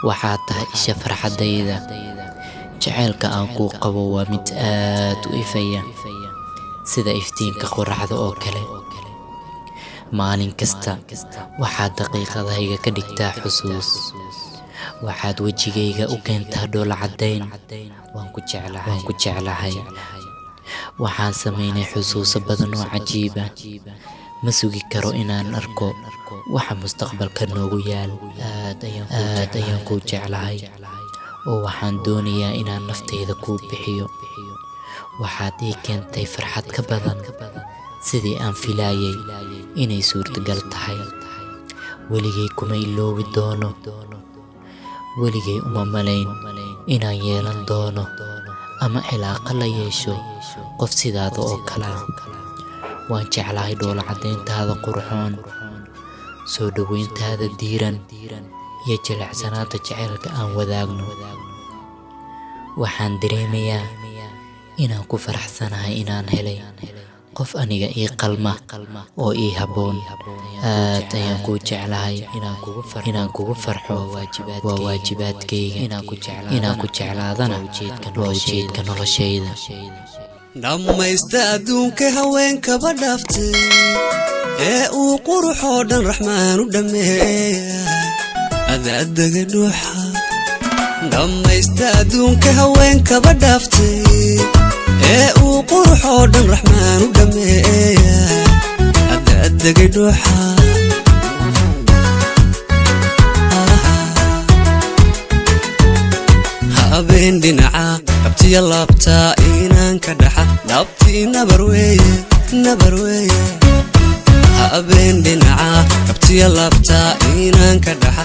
Waxaad tahay isha farxaddayda. Jacaylka aan kuu qabo waa mid aad u ifaya, sida iftiinka qorraxda oo kale. Maalin kasta waxaad daqiiqadahayga ka dhigtaa xusuus. Waxaad wejigayga u keentaa dhoolla caddayn. Waan ku jeclahay. Waxaan samaynay xusuuso badan oo cajiib ah. Ma sugi karo inaan arko waxa mustaqbalka noogu yaal. Aad ayaan kuu jeclahay, oo waxaan doonayaa inaan naftayda kuu bixiyo. Waxaad ii keentay farxad ka badan sidii aan filayay inay suurtagal tahay. Weligay kuma iloobi doono. Weligay uma malayn inaan yeelan doono ama cilaaqo la yeesho qof sidaada oo kale ah. Waan jeclahay dhoolla caddayntaada qurxoon, soo dhoweyntaada diiran, iyo jilicsanaanta jacaylka aan wadaagno. Waxaan dareemayaa inaan ku faraxsanahay inaan helay qof aniga ii qalma oo ii habboon. Aad ayaan kuu jeclahay. Inaan kugu farxo waa waajibaadkayga. Inaan ku jeclaadana waa ujeedka noloshayda. Dhammaysta adduunka haweenkaba dhaaftay ee uu quruxoo dhan Raxmaan u dhammeeya, adaadaga dhuuxa. Dhammaysta adduunka haweenkaba dhaaftay ee uu quruxoo dhan Raxmaan u dhammeeya, adaadaga dhuuxa. Habeen dhinaca dhabtiya laabtaa inaanka dhaxa dhabtii nabar weeye, nabar weeye. Habeen dhinaca dhabtiya laabtaa inaanka dhaxa